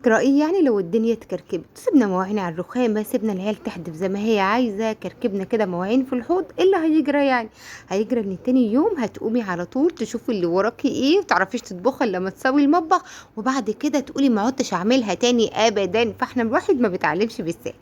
هيجرى ايه يعني لو الدنيا اتكركبت؟ سيبنا مواعين على الرخامه، سيبنا العيال تحدف زي ما هي عايزه، كركبنا كده مواعين في الحوض، ايه اللي هيجرى يعني؟ هيجرى ان تاني يوم هتقومي على طول تشوفي اللي وراكي ايه، وتعرفيش تطبخي الا لما تسوي المطبخ، وبعد كده تقولي ما عدتش اعملها تاني ابدا. فاحنا الواحد ما بيتعلمش بالسهل.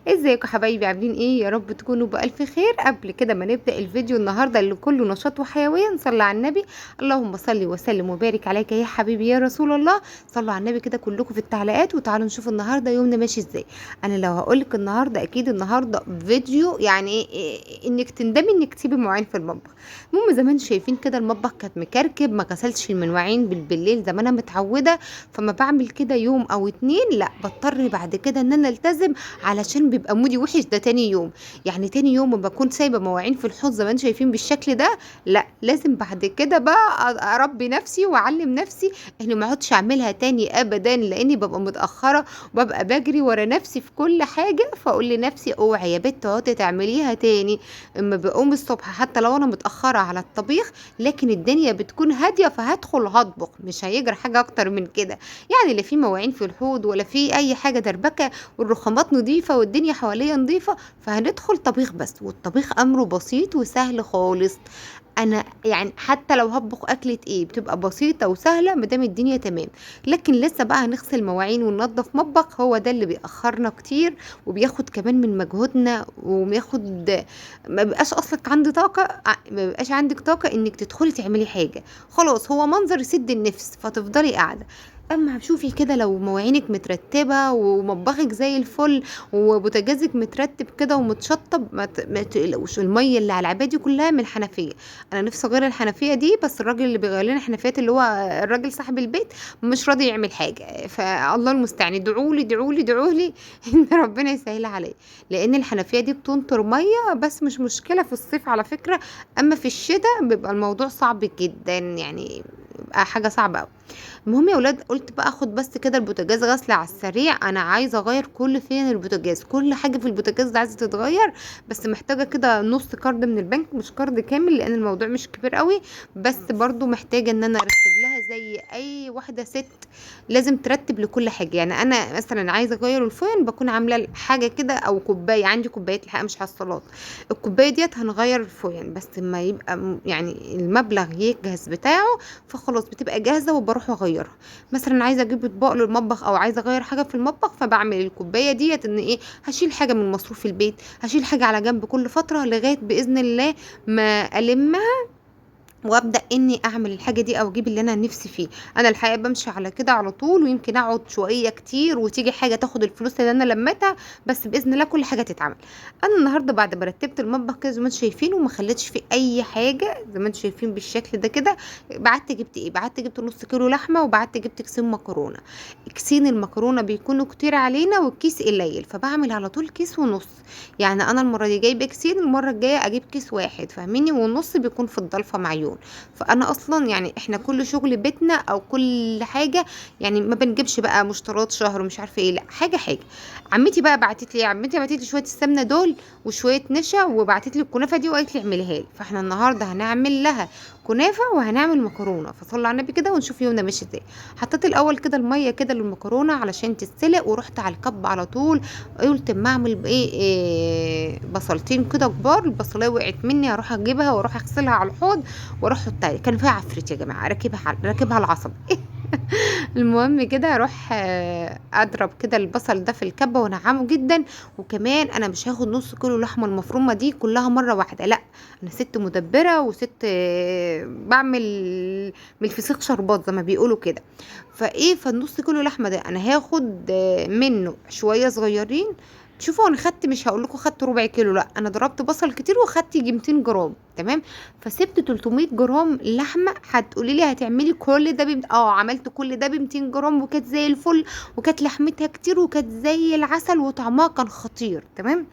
ازيكم حبايبي، عاملين ايه؟ يا رب تكونوا بالف خير. قبل كده ما نبدا الفيديو النهارده اللي كله نشاط وحيوية، نصلي على النبي. اللهم صل وسلم وبارك عليك يا حبيبي يا رسول الله. صلوا على النبي كده كلكم في التعليقات، وتعالوا نشوف النهارده يومنا ماشي ازاي. انا لو هقولك النهارده، اكيد النهارده فيديو يعني إيه انك تندمي انك تسيبي مواعين في المطبخ. المهم زي ما انتم شايفين كده المطبخ كانت مكركب، ما غسلتش المواعين بالليل زي ما انا متعوده، فما بعمل كده يوم او اتنين لا، بضطر بعد كده ان انا التزم، علشان بيبقى مودي وحش ده تاني يوم. يعني تاني يوم ما بكون سايبه مواعين في الحوض زي ما انتم شايفين بالشكل ده، لا لازم بعد كده بقى اربي نفسي واعلم نفسي اني ما اقعدش اعملها تاني ابدا، لاني ببقى متاخرة وببقى بجري ورا نفسي في كل حاجة. فاقول لنفسي اوعي يا بت اقعدي تعمليها تاني. اما بقوم الصبح حتى لو انا متاخرة على الطبيخ، لكن الدنيا بتكون هادية، فهدخل هطبخ، مش هيجري حاجة اكتر من كده. يعني لا في مواعين في الحوض ولا في اي حاجة دربكه، والرخامات نظيفة والدنيا حواليا نظيفة، فهندخل طبيخ بس. والطبيخ امره بسيط وسهل خالص. انا يعني حتى لو هطبخ اكله ايه بتبقى بسيطة وسهلة ما دام الدنيا تمام. لكن لسه بقى هنغسل مواعين وننظف مطبخ، هو ده اللي بيأخرنا كتير وبياخد كمان من مجهودنا، وبياخد ما بيبقاش اصلك عندي طاقة، ما بيبقاش عندك طاقة انك تدخلي تعملي حاجة، خلاص هو منظر يسد النفس فتفضلي قاعدة. اما شوفي كده لو مواعينك مترتبة ومطبخك زي الفل وبوتاجازك مترتب كده ومتشطب، ما تقلقوش. المية اللي على العبادي كلها من الحنفية. انا نفسي اغير الحنفية دي، بس الراجل اللي بيغير لنا الحنفيات اللي هو الراجل صاحب البيت مش راضي يعمل حاجة، فالله المستعان. ادعوا لي ادعوا لي ادعوا لي ان ربنا يسهلها عليا، لان الحنفية دي بتنطر مية، بس مش مشكلة في الصيف على فكرة، اما في الشتاء بيبقى الموضوع صعب جدا، يعني بيبقى حاجة صعبة قوي. المهم يا ولاد قلت بقى اخد بس كده البوتاجاز غسله على السريع. انا عايزه اغير كل فين البوتاجاز، كل حاجة في البوتاجاز ده عايزه تتغير، بس محتاجه كده نص كارد من البنك، مش كارد كامل لان الموضوع مش كبير قوي، بس برضو محتاجه ان انا ارتب لها زي اي واحدة ست لازم ترتب لكل حاجة. يعني انا مثلا عايزه اغير الفوين، بكون عامله حاجة كده او كوباية، عندي كوباية الحقيقة مش حصالات، الكوباية ديت هنغير الفوين بس ما يبقى يعني المبلغ يجهز بتاعه، فخلاص بتبقى جاهزة وبروح اغيرها. مثلا عايزه اجيب اطباق للمطبخ او عايزه اغير حاجة في المطبخ، فبعمل الكوباية ديت ان ايه، هشيل حاجة من مصروف البيت، هشيل حاجة على جنب كل فترة لغاية باذن الله ما المها وابدا اني اعمل الحاجة دي او اجيب اللي انا نفسي فيه. انا الحقيقة بمشي على كده على طول، ويمكن اقعد شوية كتير وتيجي حاجة تاخد الفلوس اللي انا لميتها، بس باذن الله كل حاجة تتعمل. انا النهارده بعد ما رتبت المطبخ كده زي ما انتم شايفين وما خليتش فيه اي حاجة زي ما انتم شايفين بالشكل ده كده، بعت جبت ايه؟ بعت جبت نص كيلو لحمه، وبعت جبت كيسين مكرونه. كيسين المكرونه بيكونوا كتير علينا والكيس قليل، فبعمل على طول كيس ونص. يعني انا المرة دي جايبه كيسين، المرة الجاية اجيب كيس واحد، فاهميني؟ والنص بيكون في الضلفه معيون. فانا اصلا يعني احنا كل شغل بيتنا او كل حاجة يعني ما بنجيبش بقى مشترات شهر ومش عارفه ايه، لا حاجة حاجة. عمتي بقى بعتت لي، عمتي بعتت لي شوية السمنة دول وشوية نشا، وبعتت لي الكنافه دي وقالت لي اعمليها لي. فاحنا النهارده هنعمل لها كنافه وهنعمل مكرونه، فصلوا على النبي كده ونشوف يومنا ماشي ازاي. حطيت الاول كده المية كده للمكرونه علشان تتسلق، ورحت على الكب على طول. قلت اما اعمل ايه بصلتين كده كبار، البصلايه وقعت مني هروح اجيبها واروح اغسلها على الحوض واروح احطها. كان فيها عفريت يا جماعة، راكبها العصب. المهم كده اروح اضرب كده البصل ده في الكبه وانعمه جدا. وكمان انا مش هاخد نص كيلو لحمه المفرومه دي كلها مرة واحدة، لا انا ست مدبره وست بعمل من الفسيخ شربات زي ما بيقولوا كده. فايه، فالنص كيلو لحمه ده انا هاخد منه شوية صغيرين. شوفوا انا خدت، مش هقول لكم خدت ربع كيلو، لا انا ضربت بصل كتير وخدت يجي 200 جرام، تمام؟ فسبت 300 جرام لحمه. هتقولي لي هتعملي كل ده عملت كل ده ب 200 جرام، وكانت زي الفل، وكانت لحمتها كتير، وكانت زي العسل، وطعمها كان خطير، تمام؟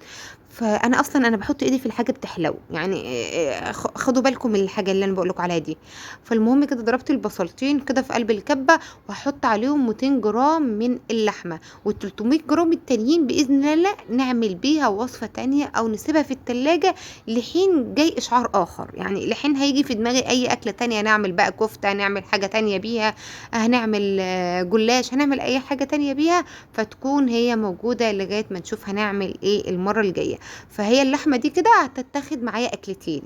فأنا أصلًا أنا باحط إيدي في الحاجة بتحلو، يعني خدوا بالكم من الحاجة اللي أنا باقول لكم عليها دي. فالمهم كده ضربت البصلتين كده في قلب الكبة، وهاحط عليهم 200 جرام من اللحمة، وال300 جرام التانيين بإذن الله نعمل بيها وصفة تانية أو نسيبها في التلاجة لحين جاي إشعار آخر، يعني لحين هيجي في دماغي أي أكلة تانية، نعمل بقى كفتة، نعمل حاجة تانية بيها، هنعمل جلاش، هنعمل أي حاجة تانية بيها، فتكون هي موجودة لغاية ما نشوف هنعمل إيه المرة الجاية. فهي اللحمة دي كده هتتاخد معايا أكلتين،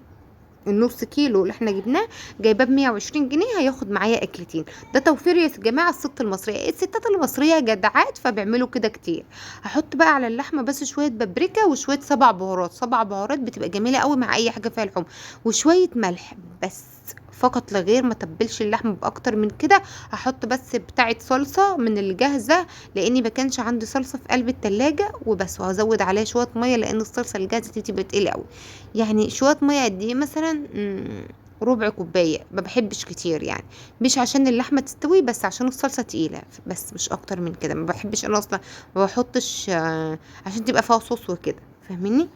النص كيلو اللي احنا جبناه جايباه ب120 جنيه هياخد معايا اكلتين. ده توفير يا جماعة الست المصرية، الستات المصرية جدعات فبيعملوا كده كتير. هحط بقى على اللحمة بس شوية بابريكا وشوية 7 بهارات، 7 بهارات بتبقى جميلة قوي مع اي حاجة فيها لحوم، وشوية ملح بس فقط لا غير، ما تبلش اللحمة باكتر من كده. هحط بس بتاعه صلصه من الجاهزة لاني ما كانش عندي صلصه في قلب التلاجة وبس، وهزود عليها شوية مية لان الصلصه الجاهزة دي بتبقى تقيلة قوي، يعني شوية مية قد ايه مثلا، ربع كوباية، ما بحبش كتير يعني، مش عشان اللحمة تستوي بس عشان الصلصه تقيلة بس، مش اكتر من كده. ما بحبش انا اصلا ما بحطش عشان تبقى فيها صوص وكده، فاهميني؟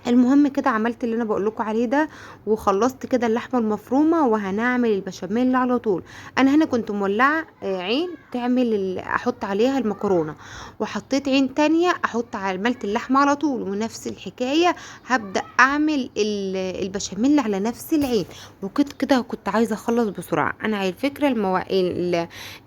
المهم كده عملت اللي انا بقول لكم عليه ده، وخلصت كده اللحمة المفرومه، وهنعمل البشاميل على طول. انا هنا كنت مولعه عين تعمل احط عليها المكرونه، وحطيت عين تانية احط على عملت اللحمة على طول، ونفس الحكاية هبدا اعمل البشاميل على نفس العين. وكنت كده كنت عايزه اخلص بسرعة. انا على فكرة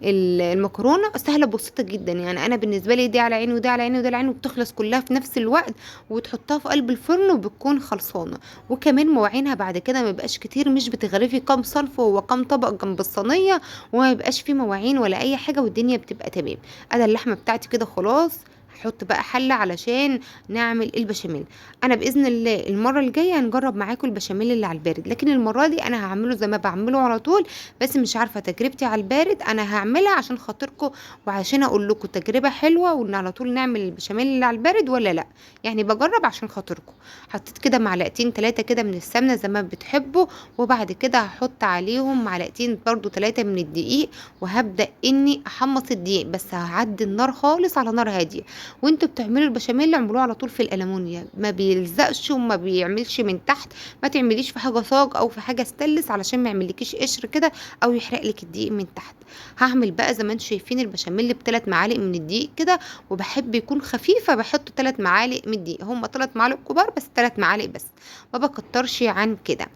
المكرونه سهلة بسيطة جدا، يعني انا بالنسبة لي دي على عين ودي على عين ودي على عين، وبتخلص كلها في نفس الوقت، وتحطها في قلب الفرن وبتكون خلصانه. وكمان مواعينها بعد كده ما بيبقاش كتير، مش بتغرفي كام صنف وكام طبق جنب الصينية، وما بيبقاش فيه مواعين ولا اي حاجة، والدنيا بتبقى تمام. انا اللحمة بتاعتي كده خلاص، هحط بقى حله علشان نعمل البشاميل. انا باذن الله المرة الجاية هنجرب معاكم البشاميل اللي على البارد، لكن المرة دي انا هعمله زي ما بعمله على طول، بس مش عارفه تجربتي على البارد انا هعملها عشان خاطركم وعشان اقول لكم تجربه حلوة، وان على طول نعمل البشاميل اللي على البارد ولا لا، يعني بجرب عشان خاطركم. حطيت كده معلقتين 3 كده من السمنة زي ما بتحبوا، وبعد كده هحط عليهم معلقتين برضو 3 من الدقيق، وهبدا اني احمص الدقيق، بس هعدي النار خالص على نار هادية. وانتوا بتعملوا البشاميل اعملوه على طول في الالومنيا، ما بيلزقش وما بيعملش من تحت، ما تعمليش في حاجة صاج او في حاجة ستانلس علشان ما يعملكيش قشر كده او يحرق لك الدقيق من تحت. هعمل بقى زي ما انتوا شايفين البشاميل ب3 معالق من الدقيق كده، وبحب يكون خفيف فبحط 3 معالق من الدقيق، هم 3 معالق كبار بس 3 معالق بس، ما بكترش عن كده،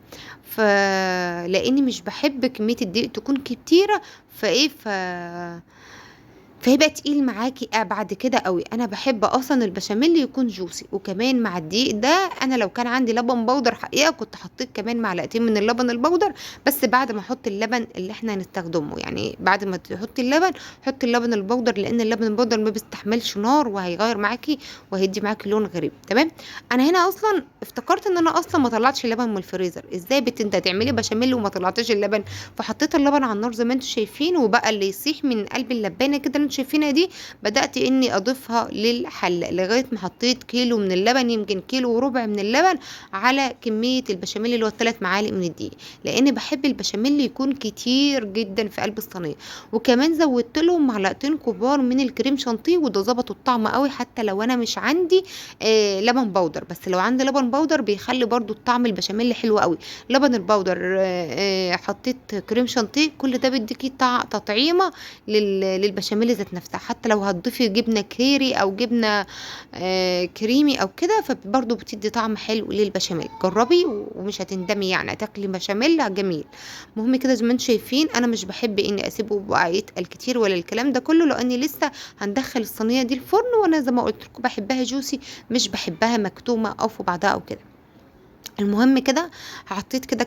لاني مش بحب كمية الدقيق تكون كتيرة، فهيبقى تقيل معاكي بعد كده قوي. انا بحب اصلا البشاميل يكون juicy، وكمان مع الدقيق ده انا لو كان عندي لبن بودر حقيقة كنت حطيت كمان معلقتين من اللبن البودر، بس بعد ما احط اللبن اللي احنا هنستخدمه، يعني بعد ما تحطي اللبن حطي اللبن البودر، لان اللبن البودر ما بيستحملش نار وهيغير معاكي وهيدي معاكي لون غريب. تمام. انا هنا اصلا افتكرت ان انا اصلا ما طلعتش اللبن من الفريزر، ازاي انت هتعملي بشاميل وما طلعتيش اللبن؟ فحطيت اللبن على النار زي ما انتم شايفين، وبقى اللي يسيح من قلب اللبانه كده اللي انتم شايفينها دي بدأت اني اضيفها للحله، لغاية ما حطيت كيلو من اللبن، يمكن كيلو وربع من اللبن على كمية البشاميل اللي هو 3 معالق من الدقيق، لان بحب البشاميل يكون كتير جدا في قلب الصينية. وكمان زودت لهم معلقتين كبار من الكريم شانتيه، وده ظبط الطعم قوي حتى لو انا مش عندي لبن بودر، بس لو عندي لبن بودر بيخلي برضو الطعم البشاميل حلو قوي. لبن البودر حطيت كريم شانتيه، كل ده بيديكي تطعيمه للبشاميل ذات نفسها. حتى لو هتضيفي جبنه كيري او جبنه كريمي او كده، فبرضو بتدي طعم حلو للبشاميل. جربي ومش هتندمي، يعني هتاكلي بشاميل جميل. المهم كده زي ما انتم شايفين انا مش بحب اني اسيبه بقى يتقل كتير ولا الكلام ده كله، لاني لسه هندخل الصينية دي الفرن، وانا زي ما قلت لكم بحبها جوسي، مش بحبها مكتومة او في بعضها او كده. المهم كده حطيت كده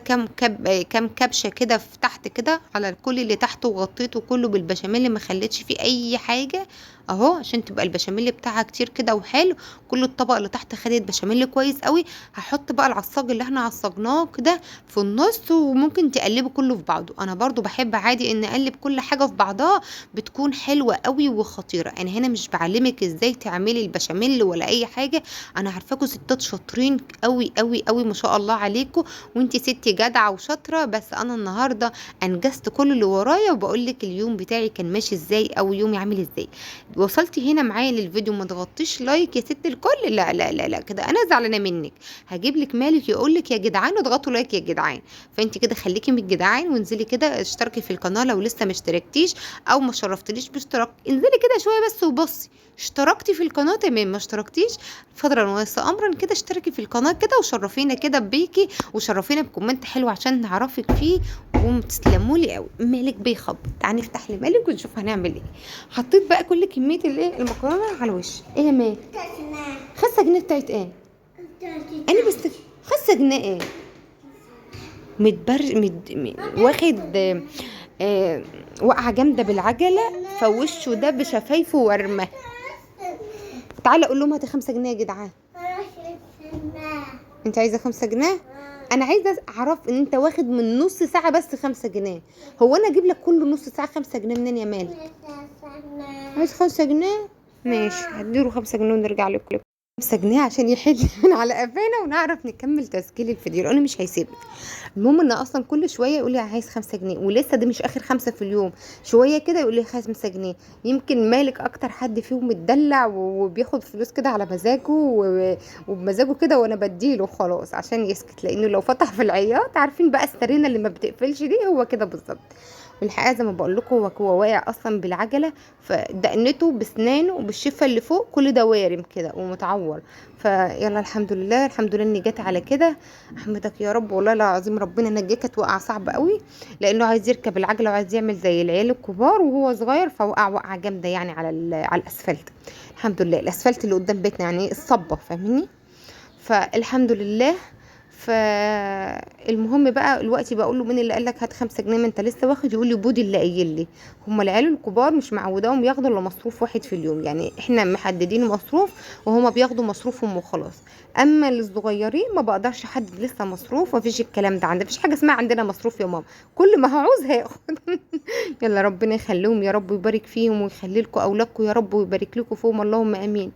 كام كبشة كده في تحت كده على كل اللي تحته، وغطيته كله بالبشاميل، ما خليتش فيه اي حاجة اهو، عشان تبقى البشاميل بتاعها كتير كده وحلو. كل الطبقة اللي تحت خدت بشاميل كويس قوي. هحط بقى العصاج اللي احنا عصجناه كده في النص، وممكن تقلبه كله في بعضه. انا برضو بحب عادي ان اقلب كل حاجة في بعضها، بتكون حلوة قوي وخطيرة. انا هنا مش بعلمك ازاي تعملي البشاميل ولا اي حاجة، انا عارفاكم ستات شاطرين قوي قوي قوي ما شاء الله عليكم، وانتي ستي جدعه وشاطره. بس انا النهارده انجزت كل اللي ورايا، وبقول لك اليوم بتاعي كان ماشي ازاي او يومي عامل ازاي. وصلتي هنا معايا للفيديو ما تغطيش like يا ست الكل، لا لا لا لا كده انا زعلانة منك. هجيب لك مالك يقول لك يا جدعان اضغطوا like يا جدعان. فانت كده خليكي من الجدعان وانزلي كده اشتركي في القناة لو لسه ما اشتركتيش او ما شرفتليش باشتراك. انزلي كده شوية بس وبصي، اشتركتي في القناة تمام، ما اشتركتيش فضلا وليس امرا كده اشتركي في القناة كده وشرفينا كده بيكي، وشرفينا ب comment حلو عشان نعرفك فيه، وتسلموا لي قوي. مالك بيخبط، تعالي نفتح لمالك ونشوف هنعمل ايه. حطيت بقى كل كمية الايه المكرونه على الوش. ايه يا مالك؟ 5 جنيه بتاعت ايه؟ انا بس 5 جنيه ايه؟ واخد وقعه جامدة بالعجله، فوشه ده بشفايفه ورمه. تعالى اقول لهم هاتي 5 جنيه يا جدعان. انت عايزه 5 جنيه؟ انا عايزه اعرف ان انت واخد من نص ساعة بس 5 جنيه. هو انا اجيب لك كل نص ساعة 5 جنيه منين يا مالك؟ عايز 5 جنيه؟ ماشي، هديله 5 جنيه ونرجع لكم. 5 جنيه عشان يحل من على قفانا ونعرف نكمل تسجيل الفيديو، لانه مش هيسيبني. المهم ان اصلا كل شوية يقول لي عايز 5 جنيه، ولسه ده مش اخر 5 في اليوم، شوية كده يقول لي 5 جنيه. يمكن مالك اكتر حد فيهم متدلع وبياخد فلوس كده على مزاجه وبمزاجه كده، وانا بديله خلاص عشان يسكت، لانه لو فتح في العياط عارفين بقى السرينه اللي ما بتقفلش دي، هو كده بالظبط. والحقيقة زي ما بقول لكم هو واقع اصلا بالعجله، فدقنته بسنانه وبالشفه اللي فوق كل ده وارم كده ومتعور. فيلا الحمد لله، الحمد لله اني جت على كده، احمدك يا رب والله العظيم. ربنا نجاك، كانت وقعه صعبة قوي، لانه عايز يركب العجلة وعايز يعمل زي العيال الكبار وهو صغير، فوقع وقعه جامدة يعني على الاسفلت. الحمد لله الاسفلت اللي قدام بيتنا يعني الصبه، فاهميني؟ فالحمد لله. فالمهم بقى الوقت بقول له مين اللي قال لك هات 5 جنيه ما انت لسه واخد؟ يقول لي بودي اللي قايل لي. هم العيال الكبار مش معوداهم ياخدوا الا مصروف واحد في اليوم، يعني احنا محددين مصروف وهما بياخدوا مصروفهم وخلاص. اما الصغيرين ما بقدرش احدد لسه مصروف، مفيش الكلام ده عندنا، مفيش حاجة اسمها عندنا مصروف يا ماما، كل ما هعوز هاخد. يلا ربنا يخليهم يا رب ويبارك فيهم ويخلي لكم اولادكم يا رب ويبارك لكم فيهم، اللهم امين.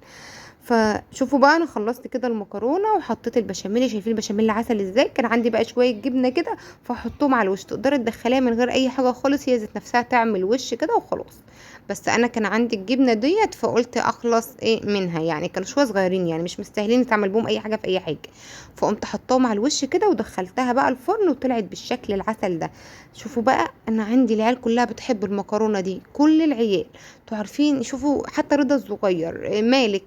فشوفوا بقى انا خلصت كده المكرونه وحطيت البشاميل، شايفين البشاميل عسل ازاي؟ كان عندي بقى شوية جبنه كده فحطهم على الوش، تقدري تدخليها من غير اي حاجة خالص، هي ذات نفسها تعمل وش كده وخلاص. بس انا كان عندي الجبنة ديت فقلت اخلص ايه منها، يعني كانوا شوية صغيرين يعني مش مستاهلين تعمل بهم اي حاجة في اي حاجة، فقمت حطاهم على الوش كده ودخلتها بقى الفرن وطلعت بالشكل العسل ده. شوفوا بقى انا عندي العيال كلها بتحب المكرونه دي، كل العيال انتوا عارفين، شوفوا حتى رضا الصغير، مالك،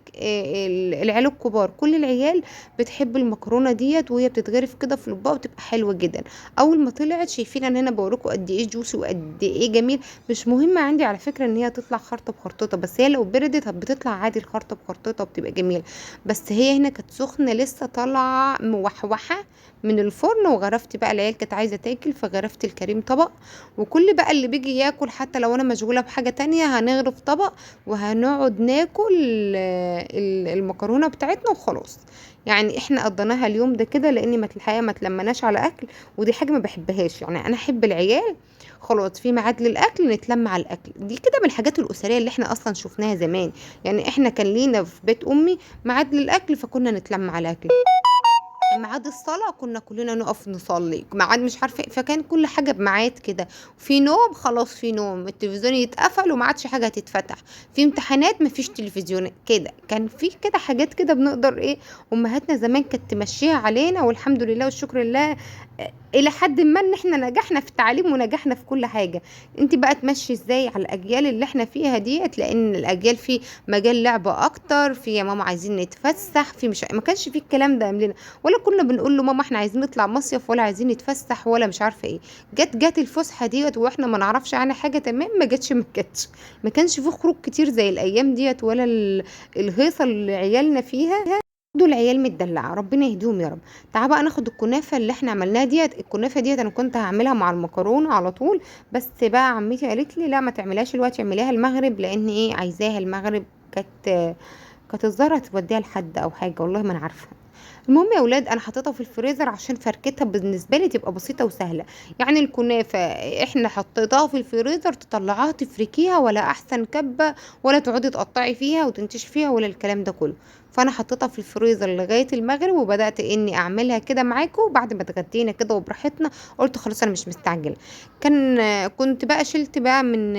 العيال الكبار، كل العيال بتحب المكرونه ديت، وهي بتتغرف كده في الاطباق وتبقى حلوة جدا. اول ما طلعت شايفين انا هنا بوريكم قد ايه juicy وقد ايه جميل. مش مهم عندي على فكرة ان هي تطلع خرطه بخرطه، بس هي لو بردت بتطلع عادي الخرطة بخرطه وبتبقى جميلة. بس هي هنا كانت سخنة لسه طالعه موحوحه من الفرن، وغرفت بقى العيال كانت عايزه تاكل فغرفت الكريم طبق، وكل بقى اللي بيجي ياكل حتى لو انا مشغولة بحاجة تانية هنغرف طبق وهنقعد ناكل المكرونه بتاعتنا وخلاص. يعني احنا قضيناها اليوم ده كده، لان ما الحقيقة ما تلمناش على اكل، ودي حاجة ما بحبهاش. يعني انا احب العيال خلاص في ميعاد للاكل نتلم على الاكل، دي كده من الحاجات الاسرية اللي احنا اصلا شفناها زمان. يعني احنا كان لينا في بيت امي ميعاد للاكل فكنا نتلم على الاكل، ميعاد الصلاة كنا كلنا نقف نصلي، ميعاد مش عارفه، فكان كل حاجة بميعاد كده. في نوم خلاص في نوم، التلفزيون يتقفل وما عادش حاجة تتفتح، في امتحانات مفيش تلفزيون كده. كان في كده حاجات كده بنقدر ايه، امهاتنا زمان كانت تمشيها علينا، والحمد لله والشكر لله الى حد ما ان احنا نجحنا في التعليم ونجحنا في كل حاجة. انت بقى تمشي ازاي على الاجيال اللي احنا فيها ديت، لان الاجيال في مجال لعبه اكتر، في يا ماما عايزين نتفسح، في مش ما كانش في الكلام ده قبلنا، ولا كنا بنقول له ماما احنا عايزين نطلع مصيف ولا عايزين نتفسح ولا مش عارفه ايه. جت الفسحة ديت واحنا ما نعرفش عنها حاجة، تمام؟ ما جاتش، ما كانش في خروج كتير زي الايام ديت، ولا الهيصه اللي عيالنا فيها. دول العيال متدلعه، ربنا يهديهم يا رب. تعال بقى ناخد الكنافه اللي احنا عملناها ديت. الكنافه ديت انا كنت هعملها مع المكرونه على طول، بس بقى عمتي قالت لي لا ما تعملهاش دلوقتي، اعمليها المغرب، لان ايه عايزاها المغرب، كانت الزهرة توديها لحد او حاجة، والله ما انا عارفه. المهم يا اولاد انا حطيتها في الفريزر عشان فركتها بالنسبة لي تبقى بسيطة وسهلة. يعني الكنافه احنا حطيتها في الفريزر تطلعيها تفركيها ولا احسن كبه، ولا تقعدي تقطعي فيها وتنتشي فيها ولا الكلام ده كله. فانا حطيتها في الفريزر لغاية المغرب، وبدات اني اعملها كده معاكم بعد ما اتغدينا كده وبراحتنا. قلت خلاص انا مش مستعجلة. كنت بقى شلت بقى من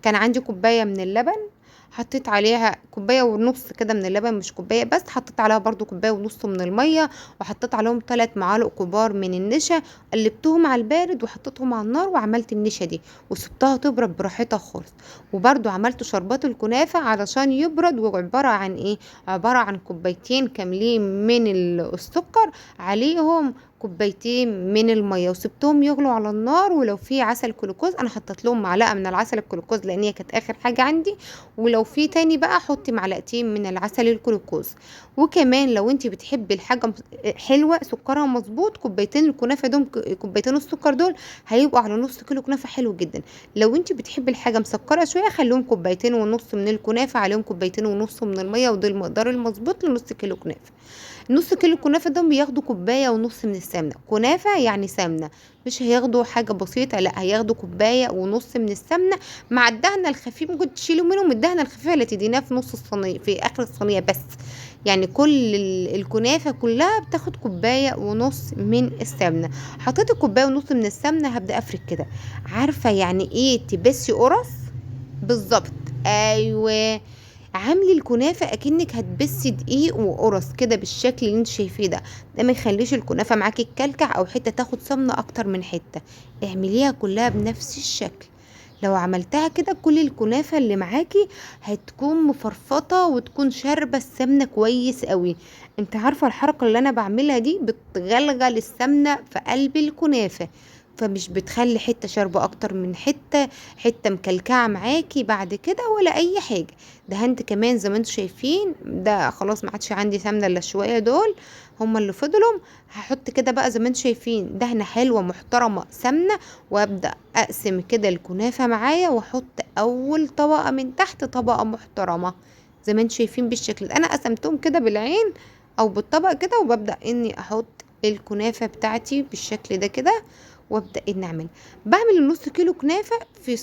كان عندي كوباية من اللبن، حطيت عليها كوباية ونص كده من اللبن، مش كوباية بس، حطيت عليها برضو كوباية ونص من المية، وحطيت عليهم 3 معالق كبار من النشا، قلبتهم على البارد وحطيتهم على النار وعملت النشا دي وسبتها تبرد براحتها خالص. وبرضو عملت شربات الكنافه علشان يبرد، وعبارة عن ايه؟ عبارة عن كوبايتين كاملين من السكر عليهم كوبايتين من المية، وسبتهم يغلوا على النار. ولو في عسل كلوكوز انا حطيت لهم معلقه من العسل الكلوكوز لان هي كانت اخر حاجة عندي، ولو في تاني بقى حطي معلقتين من العسل الكلوكوز. وكمان لو انت بتحبي الحاجة حلوة سكرها مظبوط، كوبايتين الكنافه دول، كوبايتين السكر دول هيبقوا على نص كيلو كنافه حلو جدا. لو انت بتحبي الحاجة مسكره شوية خليهم كوبايتين ونص من الكنافه عليهم كوبايتين ونص من المية، وده المقدار المظبوط لنص كيلو كنافه. نص كيلو كنافه ده بياخدوا كوباية ونص من السمنة، كنافه يعني سمنه، مش هياخدوا حاجة بسيطة، لا هياخدوا كوباية ونص من السمنة مع الدهنه الخفيف، ممكن تشيلوا منهم الدهنه الخفيفة اللي تديناها في نص الصينية، في اخر الصينية بس. يعني كل الكنافه كلها بتاخد كوباية ونص من السمنة. حطيت الكوباية ونص من السمنة، هبدا افرك كده. عارفه يعني ايه تبسي قرص؟ بالظبط، ايوه، عاملي الكنافه اكنك هتبسي دقيق وقرص كده بالشكل اللي انت شايفيه ده. ده ما يخليش الكنافه معاكي تكلكع او حتة تاخد سمنه اكتر من حتة. اعمليها كلها بنفس الشكل. لو عملتها كده كل الكنافه اللي معاكي هتكون مفرفطه وتكون شاربه السمنة كويس قوي. انت عارفه الحركة اللي انا بعملها دي بتغلغل السمنة في قلب الكنافه، فمش بتخلي حتة شاربه اكتر من حتة، حتة مكلكعه معاكي بعد كده ولا اي حاجة. دهنت كمان زي ما انتم شايفين ده، خلاص ما عادش عندي سمنه الا شوية دول هما اللي فضلوا. هحط كده بقى زي ما انتم شايفين دهنه حلوة محترمه سمنه، وابدا اقسم كده الكنافه معايا، واحط اول طبقه من تحت طبقه محترمه زي ما انتم شايفين بالشكل ده. انا قسمتهم كده بالعين او بالطبق كده، وببدا اني احط الكنافه بتاعتي بالشكل ده كده، وابدا ان اعمل. بعمل النص كيلو كنافه في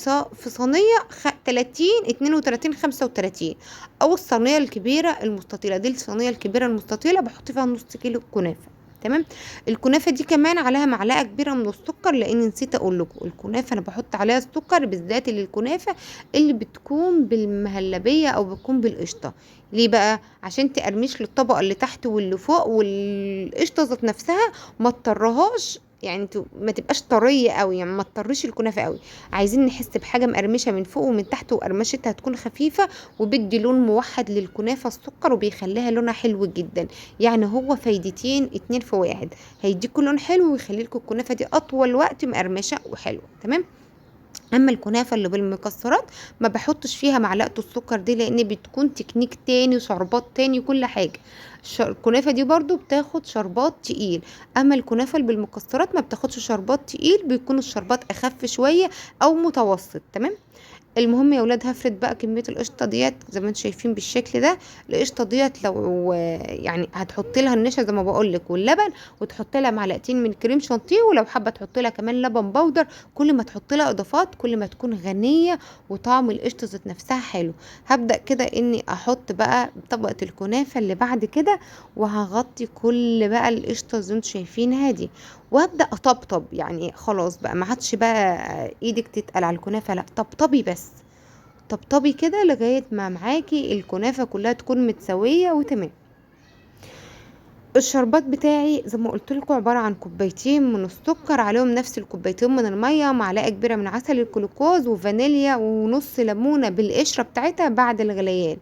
صينية 30 32 35، او الصينية الكبيرة المستطيله دي. الصينية الكبيرة المستطيله بحط فيها نص كيلو كنافه، تمام. الكنافه دي كمان عليها معلقه كبيرة من السكر، لان نسيت اقول لكم الكنافه انا بحط عليها السكر، بالذات الكنافه اللي بتكون بالمهلبيه او بتكون بالقشطه. ليه بقى؟ عشان تقرمش للطبقة اللي تحت واللي فوق، والقشطه ذات نفسها ما تطرهاش، يعني ما تبقاش طرية قوي، يعني ما تطريش الكنافه قوي. عايزين نحس بحاجة مقرمشه من فوق ومن تحت، وقرمشتها تكون خفيفة وبدي لون موحد للكنافه السكر، وبيخليها لونها حلو جدا. يعني هو فايدتين 2 في 1، هيديكوا لون حلو ويخلي لكم الكنافه دي اطول وقت مقرمشه وحلوه، تمام. اما الكنافه اللي بالمكسرات ما بحطش فيها معلقه السكر دي، لان بتكون تكنيك تاني وشربات تاني وكل حاجة. الكنافه دي برضو بتاخد شربات تقيل، اما الكنافه اللي بالمكسرات ما بتاخدش شربات تقيل، بيكون الشربات اخف شوية او متوسط، تمام. المهم يا ولاد هفرد بقى كمية القشطه ديت زي ما انتم شايفين بالشكل ده. القشطه ديت لو يعني هتحطي لها النشا زي ما بقول لك واللبن، وتحطي لها معلقتين من كريم شانتيه، ولو حابة تحطي لها كمان لبن بودر. كل ما تحطي لها اضافات كل ما تكون غنية وطعم القشطه ذات نفسها حلو. هبدا كده اني احط بقى طبقه الكنافه اللي بعد كده، وهغطي كل بقى القشطه زي ما انتم شايفينها دي، وهبدا اطبطب. يعني خلاص بقى ما عادش بقى ايدك تتقل على الكنافه، لا طبطبي بس، طبطبي كده لغاية ما معاكي الكنافه كلها تكون متساوية وتمام. الشربات بتاعي زي ما قلت لكم عبارة عن كوبايتين من السكر عليهم نفس الكوبايتين من المية، معلقه كبيرة من عسل الجلوكوز، وفانيليا، ونص ليمونه بالقشره بتاعتها بعد الغليان،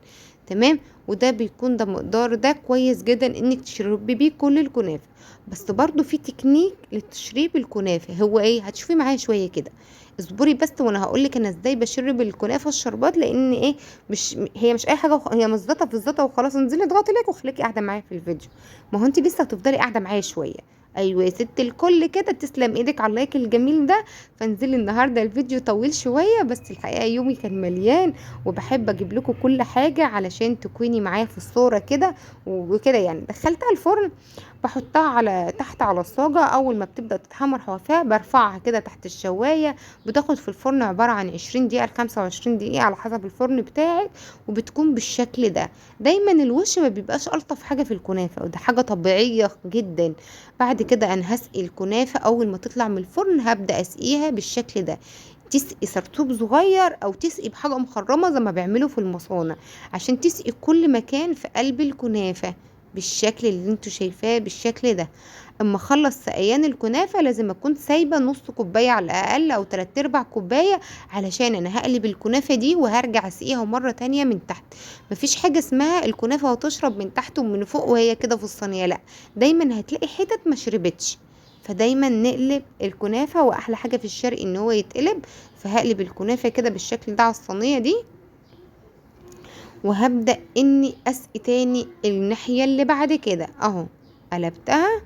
تمام. وده بيكون ده مقدار ده كويس جدا انك تشربي بيه كل الكنافه. بس برضو في تكنيك لتشريب الكنافه، هو ايه؟ هتشوفي معايا شوية كده، اصبري بس وانا هقولك انا ازاي بشرب الكنافه الشربات، لان ايه، مش هي مش اي حاجة، هي مش زطه في الزطه وخلاص. انزلي اضغطي like وخليكي قاعدة معايا في الفيديو، ما هو انت لسه هتفضلي قاعدة معايا شوية. ايوه يا ست الكل كده، تسلم ايدك على ال like الجميل ده. فانزلي النهارده الفيديو طويل شوية، بس الحقيقة يومي كان مليان، وبحب اجيب لكم كل حاجة علشان تكوني معايا في الصورة كده وكده. يعني دخلتها الفرن، بحطها على تحت على الصاجه، اول ما بتبدا تتحمر حوافيها برفعها كده تحت الشوايه، بتاخد في الفرن عبارة عن 20 دقيقة ل 25 دقيقة على حسب الفرن بتاعك، وبتكون بالشكل ده. دايما الوش ما بيبقاش الطف حاجة في الكنافه، وده حاجة طبيعية جدا. بعد كده انا هسقي الكنافه اول ما تطلع من الفرن، هبدا اسقيها بالشكل ده. تسقي سرطوب صغير او تسقي بحاجة مخرمة زي ما بيعملوا في المصانع، عشان تسقي كل مكان في قلب الكنافه بالشكل اللي انتوا شايفاه بالشكل ده. اما اخلص سقيان الكنافه لازم اكون سايبه نص كوباية على الاقل او 3/4 كوباية، علشان انا هقلب الكنافه دي وهرجع اسقيها مرة تانية من تحت. مفيش حاجة اسمها الكنافه هتشرب من تحت ومن فوق وهي كده في الصينية، لا، دايما هتلاقي حتت ما شربتش. فدايما نقلب الكنافه، واحلى حاجة في الشرق ان هو يتقلب. فهقلب الكنافه كده بالشكل ده على الصينية دي، وهبدا اني اسقي تاني الناحية اللي بعد كده اهو. قلبتها،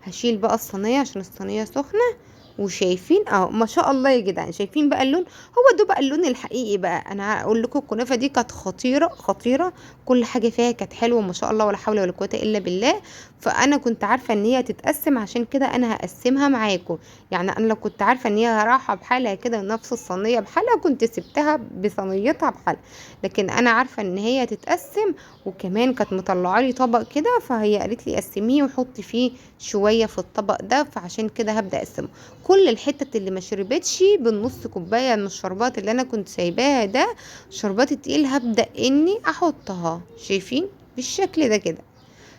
هشيل بقى الصينية عشان الصينية سخنة. وشايفين اهو ما شاء الله يا جدعان، شايفين بقى اللون؟ هو ده بقى اللون الحقيقي بقى. انا هقول لكم الكنافه دي كانت خطيرة خطيرة، كل حاجة فيها كانت حلوة ما شاء الله، ولا حول ولا قوة الا بالله. فانا كنت عارفه ان هي هتتقسم، عشان كده انا هقسمها معاكم. يعني انا لو كنت عارفه ان هي راحة بحالها كده نفس الصينية بحالها كنت سبتها بصينيتها بحالها، لكن انا عارفه ان هي هتتقسم. وكمان كانت مطلعه لي طبق كده، فهي قالت لي قسميه وحطي فيه شوية في الطبق ده، فعشان كده هبدا اقسمه. كل الحتت اللي ما شربتش بالنص كوباية من الشربات اللي انا كنت سايباها ده، الشربات التقيل، هبدا اني احطها. شايفين بالشكل ده كده؟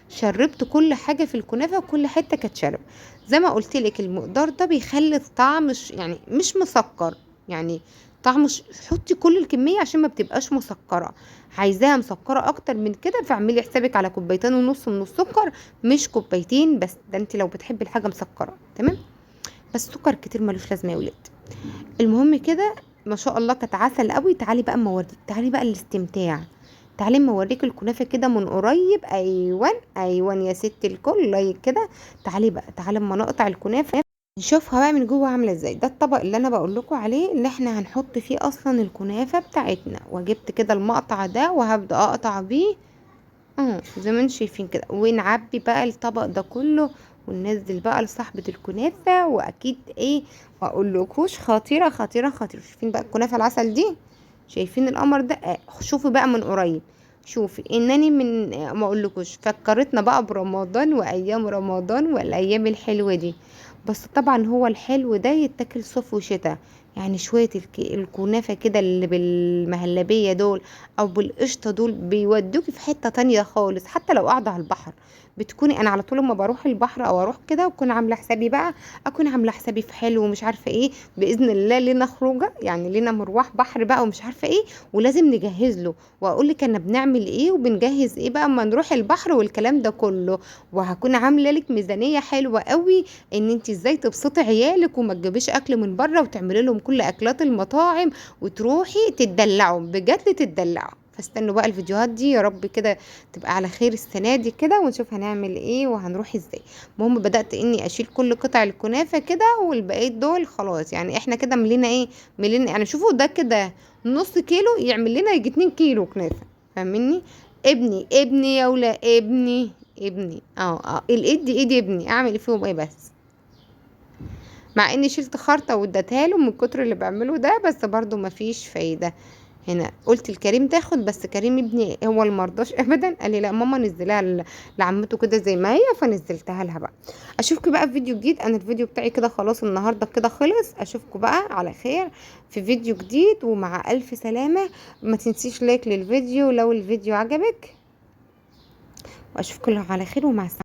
شربت كل حاجة في الكنافه، وكل حتة كانت شرب. زي ما قلت لك المقدار ده بيخلي الطعم يعني مش مسكر، يعني طعمه حطي كل الكمية عشان ما بتبقاش مسكره. عايزاها مسكره اكتر من كده فاعملي حسابك على 2.5 كوباية من السكر، مش 2 كوباية بس، ده انت لو بتحبي الحاجة مسكره. تمام، بس سكر كتير ملوش لازمه يا ولاد. المهم كده ما شاء الله كانت عسل قوي. تعالي بقى اما اوريك، تعالي بقى الاستمتاع، تعالي اما اوريك الكنافه كده من قريب. ايوه ايوه يا ست الكل، like كده. تعالي بقى، تعالي اما نقطع الكنافه نشوفها بقى من جوه عامله ازاي. ده الطبق اللي انا بقول لكم عليه اللي احنا هنحط فيه اصلا الكنافه بتاعتنا. وجبت كده المقطع ده وهبدا اقطع بيه زي ما انتم شايفين كده، ونعبي بقى الطبق ده كله وننزل بقى لصاحبة الكنافة. واكيد ايه ما اقولكوش، خطيرة خطيرة خطيرة. شايفين بقى الكنافة العسل دي؟ شايفين القمر ده؟ شوفوا بقى من قريب، شوفي انني من ما اقولكوش فكرتنا بقى برمضان وايام رمضان والايام الحلوة دي. بس طبعا هو الحلو ده يتاكل صيف وشتاء، يعني شوية الكنافة كده اللي بالمهلبية دول او بالقشطة دول بيودوكي في حتة تانية خالص. حتى لو قاعدة على البحر بتكوني، انا على طول لما بروح البحر او اروح كده اكون عاملة حسابي بقى، اكون عاملة حسابي في حلو ومش عارفة ايه، بإذن الله لنا خروجة، يعني لنا مروح بحر بقى ومش عارفة ايه، ولازم نجهز له. واقول لك انا بنعمل ايه وبنجهز ايه بقى اما نروح البحر والكلام ده كله. وهكون عاملة لك ميزانية حلوة قوي ان انت ازاي تبسطي عيالك وما تجيبيش اكل من بره، وتعملي لهم كل اكلات المطاعم وتروحي تدلعوا بجد تدلعوا. فاستنوا بقى الفيديوهات دي، يا رب كده تبقى على خير السنة دي كده، ونشوف هنعمل ايه وهنروح ازاي. المهم بدات اني اشيل كل قطع الكنافه كده، والبقية دول خلاص. يعني احنا كده ملينا ايه، ملينا يعني شوفوا ده كده نص كيلو يعمل لنا يجي 2 كيلو كنافه، فاهميني؟ ابني ابني يا ولا ابني ابني الايد دي ايد ابني، اعمل فيهم ايه بس؟ مع اني شلت خرطه واديتها له من كتر اللي بعمله ده، بس برضو مفيش فايده. هنا قلت لكريم تاخد، بس كريم ابني هو اللي مرضاش ابدا، قال لي لا ماما نزلها لعمته كده زي ما هي، فنزلتها لها بقى. اشوفكم بقى في فيديو جديد. انا الفيديو بتاعي كده خلاص النهارده كده خلص. اشوفكم بقى على خير في فيديو جديد، ومع الف سلامه. ما تنسيش like للفيديو لو الفيديو عجبك، واشوفكم على خير ومع السلامة.